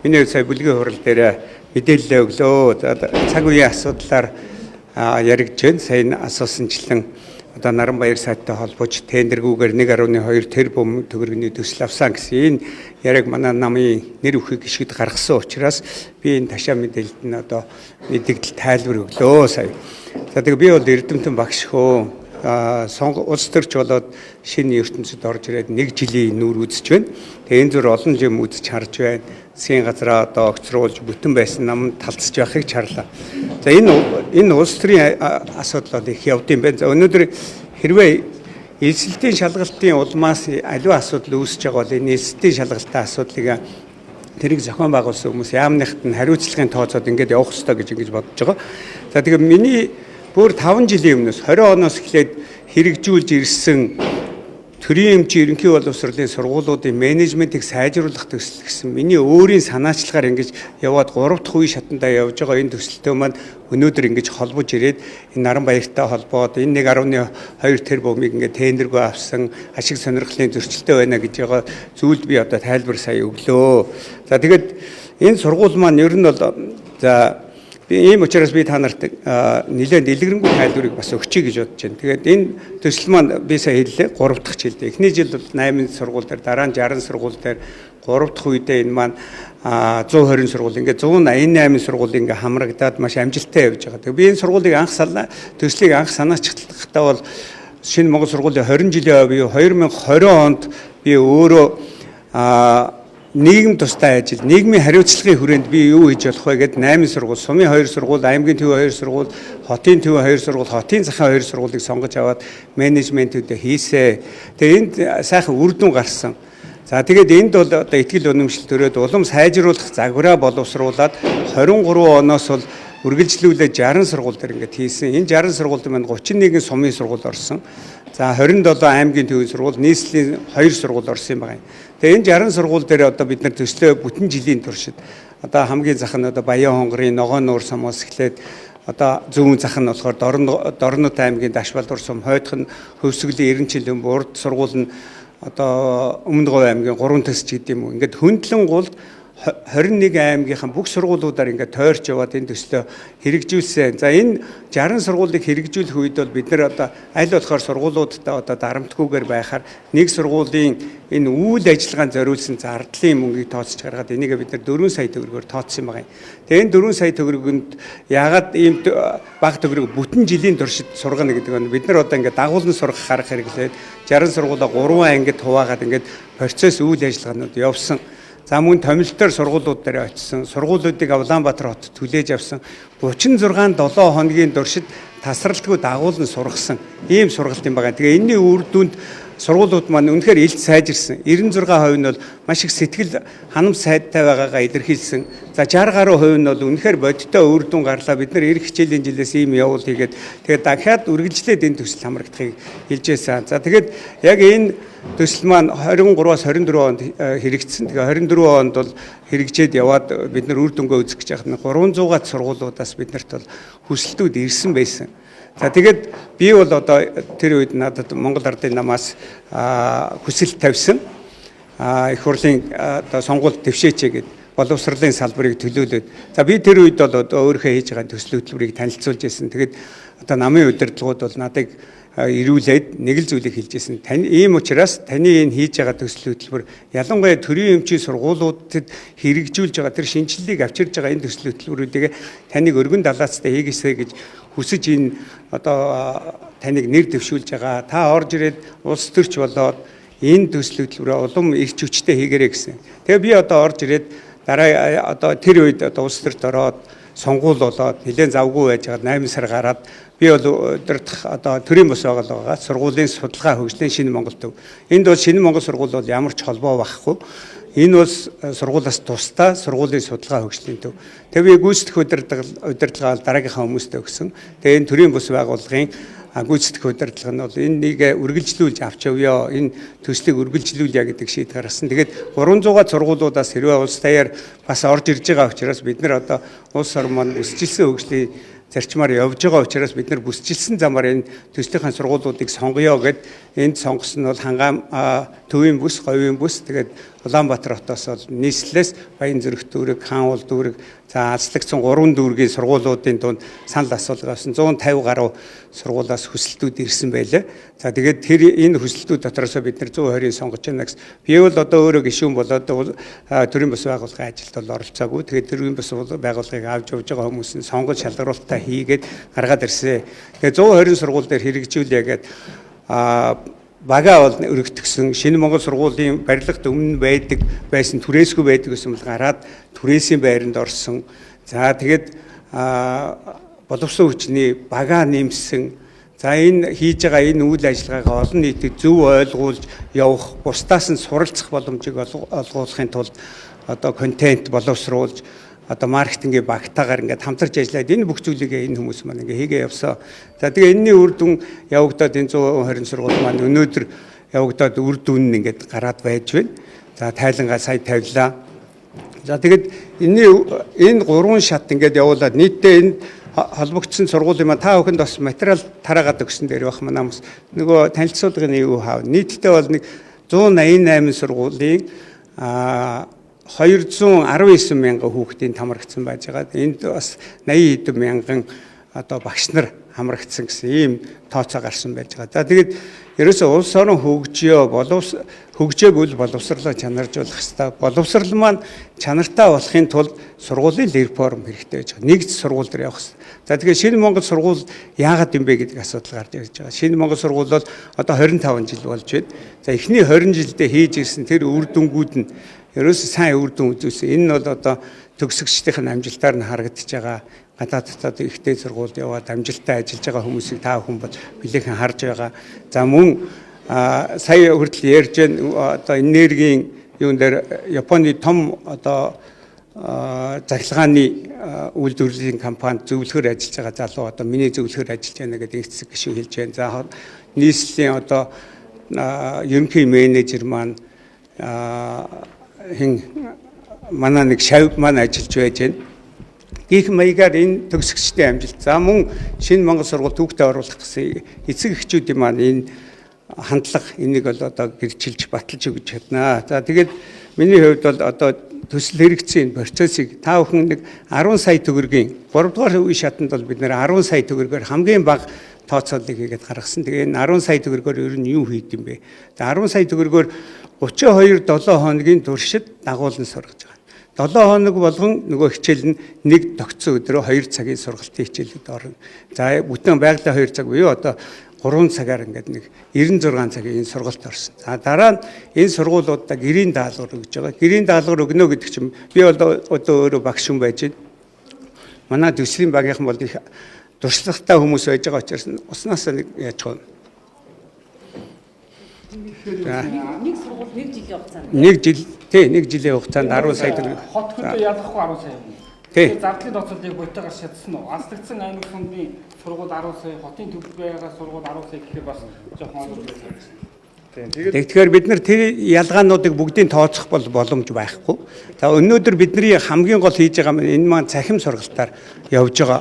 Миний сая бүлгийн хурал дээр мэдээлэл өглөө. За цаг үеийн асуудлаар яригдж байна. Сая асуусанчлан одоо Наранбаяр сайдтай холбож тендергүүгээр 1.2 тэрбум төгрөгийн төсөл авсан гэсэн энэ яриаг манай намын нэр бүхий гишгэд гаргасан учраас би энэ ташаа мэдээлэлд нь одоо мэдэгдэл тайлбар өглөө сая. За тэгээ би бол эрдэмтэн багш хөө улс төрч болоод шинэ ертөнцид орж ирээд нэг жилийн нүүр үзэж байна. Тэгээ энэ зүр олон юм үзэж харж байна. Засгийн газраа одоо огцруулж бүтэн байсан нам талцж байхыг чарлаа. За энэ улс төрийн асуудал бол их явд юм байна. За өнөөдөр хэрвээ элсэлтийн шалгалтын улмаас аливаа асуудал үүсэж байгаа бол энэ элсэлтийн шалгалтын асуудлыг тэрийг зохион байгуулсан хүмүүс яамныхт нь хариуцлагын тооцоод ингээд явах ёстой гэж ингэж бодож байгаа. За тэгээ миний бүр 5 жилийн өмнөөс 20 оноос эхлээд хэрэгжүүлж ирсэн төрийн эмчийн ерөнхий боловсролын сургуулиудын менежментийг сайжруулах төсөл гэсэн миний өөрийн санаачлагаар ингэж яваад 3 дахь үе шатандаа явж байгаа энэ төсөлтөө маань өнөөдөр ингэж холбож ирээд энэ Наранбаяртай холбоод энэ 1.2 тэрбумыг ингээд тендергүй авсан ашиг сонирхлын зөрчилтэй байна гэж байгаа зүйлд би одоо тайлбар сая өглөө. За тэгээд энэ сургууль маань ер нь бол за би ийм учраас би та нарт нэлээд дэлгэрэнгүй тайлбарыг бас өгчий гэж бодож байна. Тэгээд энэ төсөл маань би сая хэллээ 3 дахь жилдээ. Эхний жил бол 8 сургууль дээр, дараа нь 60 сургууль дээр, 3 дахь үедээ энэ маань 120 сургууль ингээд 188 сургууль ингээд хамрагдаад маш амжилттай явж байгаа. Тэгээд би энэ сургуулийг анх санаа төслийг анх санаачлахдаа бол шинэ Монгол сургуулийн 20 жилийн буюу 2020 онд би өөрөө нийгэм тустай ажил, нийгмийн хариуцлагын хүрээнд би юу хийж болох вэ гэд 8 сургууль, сумын 2 сургууль, аймгийн төв 2 сургууль, хотын төв 2 сургууль, хотын захын 2 сургуулийг сонгож аваад менежментүүдээ хийсэ. Тэгээ энд сайхан үр дүн гарсан. За тэгээд энд бол одоо итгэл үнэмшил төрөөд улам сайжруулах загвараа боловсруулад 23 оноос бол үргэлжлүүлээ 60 сургууль дээр ингээд хийсэн. Энэ 60 сургуульд маань 31 сумын сургууль орсон. За 27 аймгийн төвийн сургууль, нийслэлийн 2 сургууль орсон юм байна. Тэгээ энэ 60 сургууль дээр одоо бид нар төслөө бүтэн жилийн туршид одоо хамгийн зах нь одоо Баян хонгорын Ногоон нуур сумаас эхлээд одоо зүүн зах нь болохоор Дорнод аймгийн Дашбалдур сум, хойдох нь Хөвсгөлийн 90 жилийн урд сургууль нь одоо Өмнө Говь аймгийн 3 төсч гэдэг юм уу. Ингээд хөндлөн гулд 21 аймгийнхаа бүх сургуулиудаар ингээд тойрч яваад энэ төслөө хэрэгжүүлсэн. За энэ 60 сургуулийг хэрэгжүүлэх үед бол бид нар одоо аль болохоор сургуулиудтай одоо дарамтгүйгээр байхаар нэг сургуулийн энэ үйл ажиллагаанд зориулсан зардлын мөнгийг тооцож гаргаад энийг бид нар 4 сая төгрөгөөр тооцсон байгаа юм. Тэгээ энэ 4 сая төгрөгөнд яагаад ийм бага төгрөг бүтэн жилийн туршид сургана гэдэг нь бид нар одоо ингээд дагуулan сургах арга хэрэглээд 60 сургуулаа 3 ангид хуваагаад ингээд процесс үйл ажиллагаанууд явсан. За мөн томилтоор сургуулиуд дээр очисон. Сургуулиудыг Улаанбаатар хотод түлээж авсан. 36 7 хоногийн туршид тасралтгүй дагуулan сургасан. Ийм сургалт юм байгаа. Тэгээ энэний үр дүнд сургуулиуд маань үнэхээр илт сайжирсан. 96% нь бол маш их сэтгэл ханам сайдтай байгаагаа илэрхийлсэн. За 60 гаруй хувь нь бол үнэхээр бодиттой үр дүн гарлаа. Бид нар эх хичээлийн жилээс ийм явуул хийгээд тэгээд дахиад үргэлжлээд энэ төсөл хамрагдахыг хэлж байсан. За тэгээд яг энэ төсөл маань 23-аас 24 онд хэрэгжсэн. Тэгээ 24 онд бол хэрэгжээд яваад бид нар үр дүнгээ үзэх гэж яхад 300-аад сургуулиудаас биднэрт бол хүсэлтүүд ирсэн байсан. За тэгээд би бол одоо тэр үед надад Монгол Ардын намаас хүсэлт тавьсан. Их хурлын одоо сонгуульд дэвшээч гээд боловсролын салбарыг төлөөлөөд. За би тэр үед бол одоо өөрийнхөө хийж байгаа төсөл хөтөлбөрийг танилцуулж ирсэн. Тэгээд одоо намын удирдлагууд бол надыг ирүүлээд нэг л зүйлийг хэлж ирсэн. Тань ийм учраас таны энэ хийж байгаа төсөл хөтөлбөр ялангуяа төрийн эмчийн сургуулиудад хэрэгжүүлж байгаа тэр шинэчлэлийг авчирж байгаа энэ төсөл хөтөлбөрүүдийг таныг өргөн далаацтай хийгээсэй гэж хүсэж энэ одоо таныг нэр дэвшүүлж байгаа. Та орж ирээд улс төрч болоод энэ төсөл хөтөлбөрөө улам эрч хүчтэй хийгэрэй гэсэн. Тэгээ би одоо орж ирээд дараа одоо тэр үед одоо улс төрт ороод сонгуул болоод нэлээд завгүй байж байгаа 8 сар гараад би бол удирдах одоо төрийн бус байгууллага байгаа сургуулийн судалгаа хөгжлийн шинэ Монгол төв. Энд бол шинэ Монгол сургууль бол ямар ч холбоо байхгүй. Энэ бол сургуулиас тусдаа сургуулийн судалгаа хөгжлийн төв. Тэгээ би гүйцэтгэх удирдлага дараагийнхаа хүмүүстээ өгсөн. Тэгээ энэ төрийн бус байгууллагын гүйцэтгэх удирдлага нь бол энэ нэг үргэлжлүүлж авч явъя. Энэ төслийг үргэлжлүүлье гэдэг шийдэл гаргасан. Тэгээд 300-аад сургуулиудаас хэрвээ улс даяар бас орж ирж байгаа учраас бид нар одоо улс орн маань бүсчилсэн хөгжлийн зарчмаар явж байгаа учраас бид нар бүсчилсэн замаар энэ төслийнхаа сургуулиудыг сонгоё гэд энд сонгосон нь бол Хангаан төвийн бүс, говийн бүс, тэгээд Улаанбаатар хотоос бол нийслэлээс Баянзүрх дүүрэг, Хаануул дүүрэг, за алслагдсан 3 дүүргийн сургуулиудын дунд санал асуулга авсан 150 гаруй сургуулиас хүсэлтүүд ирсэн байлаа. За тэгээд тэр энэ хүсэлтүүд дотроос бид нар 120-ыг сонгож байна гэсэн. Би бол одоо өөрөө гишүүн болоод төрийн бас байгууллагын ажилд бол оролцоогүй. Тэгээд төрийн бас байгууллагыг авч явж байгаа хүмүүс нь сонгож шалгаруултаа хийгээд гаргаад ирсэн. Тэгээд 120 сургууль дээр хэрэгжүүлье гээд бага бол өргөтгсөн шинэ Монгол сургуулийн барилгад өмнө байдаг байсан түрээсгүй байдаг гэсэн бол гараад түрээсийн байранд орсон. За тэгээд боловсон хүчний бага нэмсэн. За энэ хийж байгаа энэ үйл ажиллагаагаа олон нийтэд зөв ойлгуулж явах, бусдаас нь суралцах боломжийг олгуулахын тулд одоо контент боловсруулж одоо маркетингийн багтаагаар ингээд хамтарч ажиллаад энэ бүх зүйлийг энэ хүмүүс маань ингээд хийгээ явсан. За тэгээ энэний үр дүн явагдаад энэ 120 сургууль маань өнөөдөр явагдаад үр дүн нь ингээд гараад байж байна. За тайлангаа сая тавилаа. За тэгэд энэ гурван шат ингээд явуулаад нийтдээ энэ холбогдсон сургуулийн маань та бүхэнд бас материал тараагаад өгсөн дээр байх манай хүмүүс нөгөө танилцуулгын юу хав. Нийтдээ бол нэг 188 сургуулийн 219 мянган хүүхдийн хамрагдсан байж байгаа. Энд бас 80 хэдэн мянган одоо багш нар хамрагдсан гэсэн ийм тооцоо гарсан байж байгаа. За тэгээд ерөөсөө улс орон хөгжиө хөгжөөгүй боловсрлоо чанаржуулах хэрэгтэй. Боловсрал маань чанартай болохын тулд сургуулийн реформ хэрэгтэй байж байгаа. Нэгд сургууль дээр явах хэрэгтэй. За тэгэхээр шинэ Монгол сургууль яагаад юм бэ гэдэг асуудал гарч ирж байгаа. Шинэ Монгол сургууль бол одоо 25 жил болж байна. За эхний 20 жилдээ хийж ирсэн тэр үр дүнгууд нь ерөөсөө сайн үр дүн үзүүлсэн. Энэ нь бол одоо төгсөгчдийн амжилтаар нь харагдаж байгаа. Гадаад дотоод ихтэй сургуульд яваад амжилттай ажиллаж байгаа хүмүүсийг та бүхэн бол билээхэн харж байгаа. За мөн сая хүртэл ярьж байна одоо энергийн юун дээр Японы том одоо захилгааны үйлдвэрлэлийн компанид зөвлөхөр ажиллаж байгаа залуу одоо миний зөвлөхөр ажиллаж байна гэдэг эцэг гишүүн хэлж байна. За нийслэлийн одоо ерөнхий менежер маань хин манай нэг шавь маань ажиллаж байж байна. Гэх маягаар энэ төгсөгчдийн амжилт. За мөн шинэ Монгол сургууль түүхтээ оруулах гэсэн эцэг эхчүүдийн маань энэ хандлага энийг бол одоо гэрчилж баталж өгч чаднаа. За тэгээд миний хувьд бол одоо төсөл хэрэгцсэн энэ процессыг та бүхэн нэг 10 сая төгрөгийн 3 дугаар үе шатанд бол бид нэр 10 сая төгрөгөөр хамгийн бага тооцоолыг хийгээд гаргасан. Тэгээ энэ 10 сая төгрөгөөр ер нь юу хийд юм бэ? За 10 сая төгрөгөөр 32 7 хоногийн туршид дагуулan сургаж байгаа. 7 хоног болгон нөгөө хичээл нь нэг тогтсон өдрөө 2 цагийн сургалтын хичээлүүд орно. За бүтэн байгалийн 2 цаг буюу одоо 3 цагаар ингээд нэг 96 цагийн энэ сургалт орсон. За дараа нь энэ сургуулиудаа гэрийн даалгавар өгж байгаа. Гэрийн даалгавар өгнө гэдэг чинь би бол одоо өөрөө багш хүн байж байна. Манай төслийн багийнхан бол их туршлагатай хүмүүс байж байгаа учраас уснаас нэг яаж байгаа. Нэг сургууль нэг жилийн хугацаанд. Нэг жил тий нэг жилийн хугацаанд 10 сая төгрөг. Хот хөдөө ялахгүй 10 сая юм. Тий. Зардлын тооцоолыг бодитоор шатсан уу? Алслагдсан аймаг сумын сургууль 10 сая, хотын төв байгаа сургууль 10 сая гэхээр бас жоохон олон байсан. Тийм. Тэгээд Тэгэхээр бид нар тэр ялгаануудыг бүгдийг тооцох бол боломж байхгүй. За өнөөдөр бидний хамгийн гол хийж байгаа нь энэ маань цахим сургалтаар явж байгаа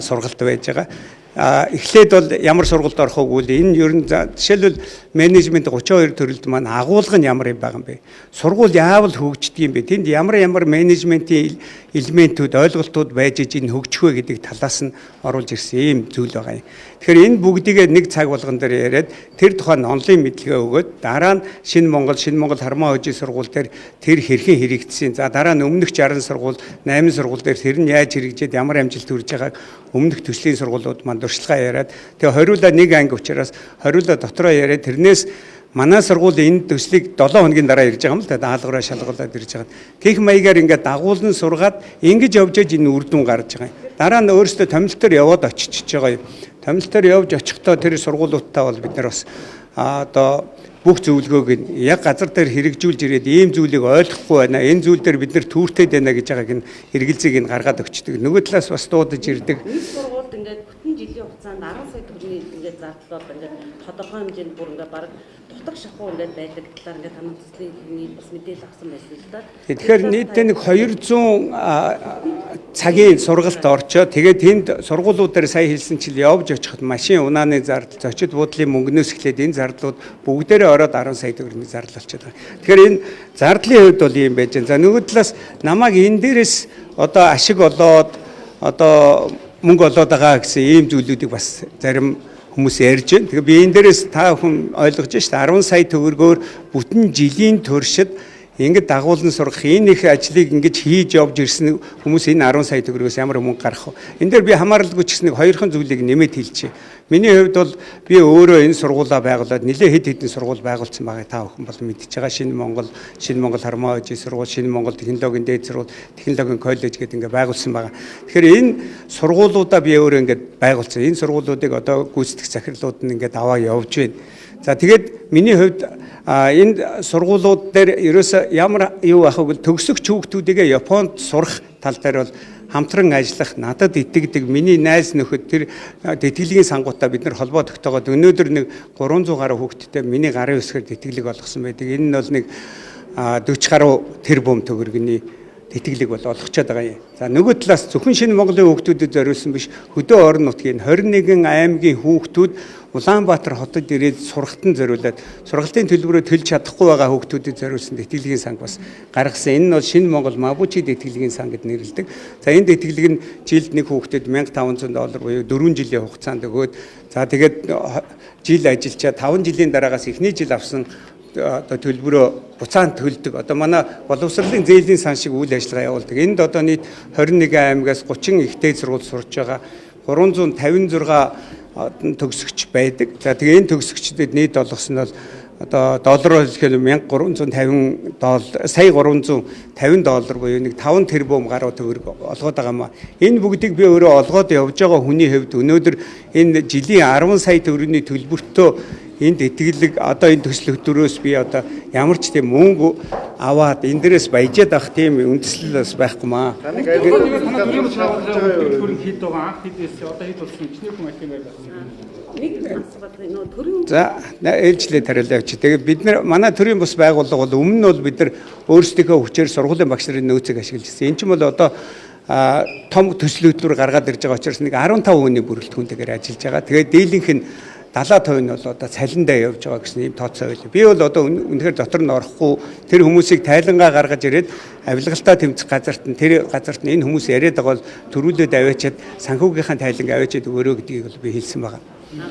сургалт байж байгаа. Эхлээд бол ямар сургалт орох вэ гэвэл энэ ер нь жишээлбэл менежмент 32 төрөлд маань агуулга нь ямар юм байгаа юм бэ? Сургууль яавал хөгждөг юм бэ? Тэнд ямар ямар менежментийн элементүүд, ойлголтууд байж иж энэ хөгжих вэ гэдэг талаас нь оруулж ирсэн ийм зүйл байгаа юм. Тэгэхээр энэ бүгдийг нэг цаг болгон дээр яриад тэр тухайн онлайн мэдлэгээ өгөөд дараа нь Шинэ Монгол, Шинэ Монгол Хармаа хожийн сургууль дээр тэр хэрхэн хэрэгжсэн. За дараа нь өмнөх 60 сургууль, 8 сургууль дээр тэр нь яаж хэрэгжээд ямар амжилт хүрж байгааг өмнөх төслийн сургуулиуд маань туршлагаа яриад тэгээ хориулаа нэг анги учраас хориулаа дотроо яриад тэрнээс манай сургууль энэ төслийг 7 хоногийн дараа ирж байгаа юм л да, даалгавраа шалгуулад ирж байгаа. Гэх маягаар ингээд дагуулan сургаад ингэж явж аж энэ үр дүн гарч байгаа юм. Дараа нь өөрөөсөө томилтоор яваад очиж байгаа юм. Томилтоор явж очихдоо тэр сургуулиудтай бол бид нар бас одоо бүх зөвлөгөөг нь яг газар дээр хэрэгжүүлж ирээд ийм зүйлийг ойлгохгүй байна. Энэ зүйл дээр бид нар түүртэй байна гэж байгааг нь эргэлзээг нь гаргаад өгчдөг. Нөгөө талаас бас дуудаж ирдэг. Нэг сургуульд ингээд бүтэн жилийн хугацаанд 10 сая төгрөгийн ингээд зардал бол ингээд тодорхой хэмжээнд бүр ингээд баг дутаг шахуу ингээд байдаг талаар ингээд танай төслийн хэмнээ бас мэдээлэл авсан байсан л да. Тэгэхээр нийтдээ нэг 200 Цагийн сургалт орчоо. Тэгээд тэнд сургуулиудаар сая хэлсэн чил явж очиход машин унааны зардал, зочид буудлын мөнгнөөс эхлээд энэ зардлууд бүгдээрээ ороод 10 сая төгрөгийн зардал болчиход байгаа. Тэгэхээр энэ зардлын хувьд бол ийм байж байна. За, нөгөө талаас намайг энэ дээрээс одоо ашиг олоод, одоо мөнгө олоод байгаа гэсэн ийм зүйлүүдийг бас зарим хүмүүс ярьж байна. Тэгэхээр би энэ дээрээс та бүхэн ойлгож шдээ, 10 сая төгрөгөөр бүтэн жилийн туршид ингэж дагуулan сургах энэ их ажлыг ингэж хийж явж ирсэн хүмүүс энэ 10 сая төгрөгөөс ямар мөнгө гарах вэ? Энэ дээр би хамааралгүй ч гэсэн нэг хоёрхан зүйлийг нэмээд хэлчихье. Миний хувьд бол би өөрөө энэ сургуулаа байгуулад нэлээд хэд хэдэн сургууль байгуулсан байгааг та бүхэн бол мэдчихэж байгаа. Шинэ Монгол, Шинэ Монгол Хармаа хожийн сургууль, Шинэ Монгол технологийн дээд сургууль, технологийн коллеж гэдэг ингээд байгуулсан байгаа. Тэгэхээр энэ сургуулиудаа би өөрөө ингээд байгуулсан. Энэ сургуулиудыг одоо гүйцэтгэх захирлууд нь ингээд аваа явж байна. За, тэгээд миний хувьд энэ сургуулиуд дээр ерөөсө ямар юу ах вэ гэвэл төгсөгч хүүхдүүдийгээ Японд сурах тал дээр бол хамтран ажиллах, надад итгэдэг миний найз нөхөд тэр тэтгэлгийн сангуудаа бид нар холбоо тогтоогоод өнөөдөр нэг 300 гаруй хүүхэдтэй миний гарын үсгээр тэтгэлэг олгосон байдаг. Энэ нь бол нэг 40 гаруй тэрбум төгрөгийн тэтгэлэг бол олгочоод байгаа юм. За, нөгөө талаас зөвхөн Шинэ Монголын хүүхдүүдэд зориулсан биш, хөдөө орон нутгийн 21 аймгийн хүүхдүүд Улаанбаатар хотод ирээд сургалтанд зориулаад, сургалтын төлбөрөө төлж чадахгүй байгаа хүүхдүүдэд зориулсан тэтгэлгийн санг бас гаргасан. Энэ нь бол Шинэ Монгол Мабучи тэтгэлгийн сан гэд нэрлэдэг. За, энэ тэтгэлэг нь жилд нэг хүүхдэд 1500 доллар буюу 4 жилийн хугацаанд өгөөд, за, тэгээд жил ажиллачаа 5 жилийн дараагаас эхний жил авсан одоо төлбөрөө буцаан төлдөг. Одоо манай боловсролын зээлийн сан шиг үйл ажиллагаа явуулдаг. Энд одоо нийт 21 аймагаас 30 их дээд сургууль сурч байгаа 356 төгсөгч байдаг. За, тэгээ энэ төгсөгчдөд нийт олгосон нь бол одоо доллараар хэлэхээр 1350 доллар, сая 350 доллар буюу нэг 5 тэрбум гаруй төгрөг олгоод байгаа юм аа. Энэ бүгдийг би өөрөө олгоод явж байгаа хүний хувьд өнөөдөр энэ жилийн 10 сая төгрөгийн төлбөртөө энд тэтгэлэг, одоо энэ төсөл хөтөлбөрөөс би одоо ямар ч тийм мөнгө аваад энэ дээрээс баяжаад авах тийм үндэслэл бас байхгүй маа. Таныг Одоо төрийн бас байгууллагын хөрөнгө хэд байгаа, анх хэд байсан, одоо хэд болсон, чиний хүн аль юм байна. Нэг асуулт, нөгөө төрийн За, ээлжлээ тариулаа явчих. Тэгээд бид нар манай төрийн бус байгууллага бол өмнө нь бол бид нар өөрсдийнхөө хүчээр сургуулийн багш нарын нөөцийг ашиглаж ирсэн. Энэ ч юм бол одоо том төсөл хөтөлбөр гаргаад ирж байгаа учраас нэг 15 хүний бүрэлдэхүүнтэйгээр ажиллаж байгаа. Тэгээд дийлэнх нь 70% нь бол одоо цалиндаа явж байгаа гэсэн ийм тооцоо байлаа. Би бол одоо үнэхээр дотор нь орохгүй, тэр хүмүүсийг тайлангаа гаргаж ирээд авилгалтаа тэмцэх газарт нь, тэр газарт нь энэ хүмүүс яриад байгаа бол төрүүлээд аваачаад санхүүгийнхаа тайлангаа аваачаад өгөөрэй гэдгийг бол би хэлсэн байгаа.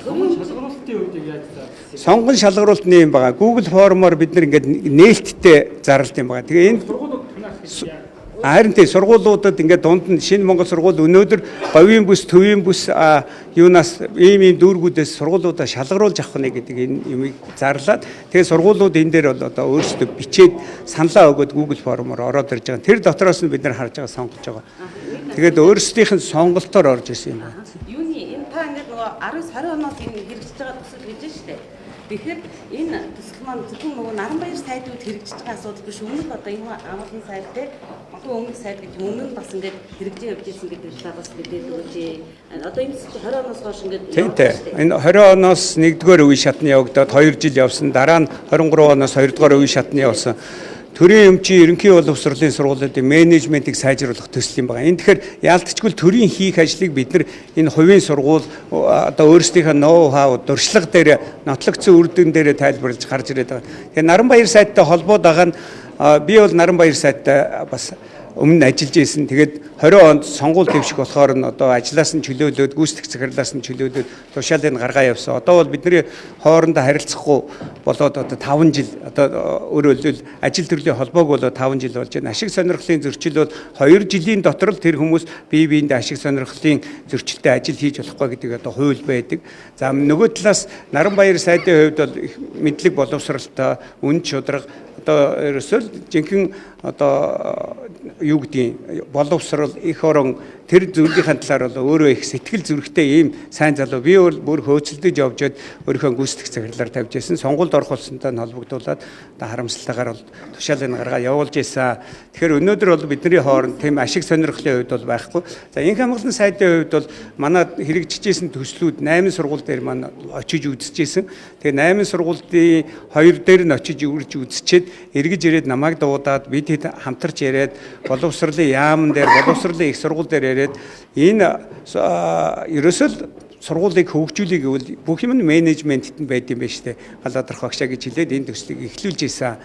Сонгон шалгаруулалтын үед яаж заасан? Сонгон шалгаруулалт нь юм байгаа. Google формоор бид нар ингээд нээлттэй зарлалт юм байгаа. Тэгээ энэ Сургуулиуд танаас хийж яа? Харин тий, сургуулиудад ингээд дунд нь Шинэ Монгол сургууль өнөөдөр говийн бүс, төвийн бүс, юунаас ийм ийм дүүргүүдээс сургуулиудаа шалгаруулж авах нэ гэдэг энэ юмыг зарлаад, тэгээ сургуулиуд энэ дээр бол одоо өөрсдөө бичээд саналаа өгөөд Google формоор ороод ирж байгаа. Тэр дотроос нь бид нар харж байгаа, сонгож байгаа. Тэгээд өөрсдийнх нь сонголтоор орж ирсэн юм байна. Юуны энэ та ингээд нөгөө 19 20 оноос энэ хэрэгжиж байгаа төсөл гэж байна шүү дээ. Тэгэхээр энэ төсөл маань зөвхөн нөгөө Наранбаяр сайдууд хэрэгжиж байгаа асуудал биш, өмнөх одоо энэ агуулгын сайд те, Монголын өмнөх сайд гэж өмнө нь бас ингээд хэрэгжиж явж ирсэн гэдэг талаар бас мэдээлэл өгөөч. Одоо энэ төсөл 20 оноос хойш ингээд Тийм тий. Энэ 20 оноос 1-р үе шатны явагдаад 2 жил явсан. Дараа нь 23 оноос 2-р үе шатны явсан. Төрийн өмчийн ерөнхий боловсролын сургуулиудын менежментийг сайжруулах төсөл юм байна. Энэ тэгэхээр яалтчгүй төрийн хийх ажлыг бид нар энэ хувийн сургууль одоо өөрсдийнхөө ноу хау, туршлага дээр, нотлогдсон үр дүн дээр тайлбарлаж гарч ирээд байгаа. Тэгээ Наранбаяр сайттай холбоод байгаа нь би бол Наранбаяр сайттай бас өмнө ажиллаж исэн. Тэгээд 20 онд сонгуул дэвших болохоор нь одоо ажлаас нь чөлөөлөөд, гүйцэтгэх захирлаас нь чөлөөлөөд тушаалыг гаргаа явсан. Одоо бол бидний хоорондоо харилцахгүй болоод одоо 5 жил, одоо өөрөөр хэлбэл ажил төрлийн холбоог болоод 5 жил болж байна. Ашиг сонирхлын зөрчил бол 2 жилийн дотор л тэр хүмүүс бие биендээ ашиг сонирхлын зөрчилтэй ажил хийж болохгүй гэдэг одоо хууль байдаг. За, нөгөө талаас Наранбаяр сайдын хувьд бол их мэдлэг боловсралтай, үн шударга, одоо ерөөсөө л жинхэнэ одоо юу гэдгийг боловсрал, эх орон Тэр зүйлийнхээ талаар бол өөрөө их сэтгэл зүрэхтэй ийм сайн залуу. Би бол бүр хөөцөлдөж явжод өөрийнхөө гүйцэтгэх захирлаар тавьж байсан. Сонгуульд орох болсонтой нь холбогдуулаад одоо харамсалтайгаар бол тушаалын гаргаа явуулж исэн. Тэгэхээр өнөөдөр бол бидний хооронд тийм ашиг сонирхлын хувьд бол байхгүй. За, инх амгалан сайдын хувьд бол манай хэрэгжижсэн төслүүд 8 сургууль дээр маань очиж үзчихсэн. Тэгээ 8 сургуулийн хоёр дээр нь очиж үрж үзчихэд эргэж ирээд намайг дуудаад, бид хэд хамтарч яриад, боловсролын яамн дээр, боловсролын их сургууль дээр яриад, энэ ерөөсөө л сургуулийг хөгжүүлэх гэвэл бүх юм нь менежментэд нь байд юм байна штэ. Галадрах багшаа гэж хэлээд энэ төслийг эхлүүлж исэн.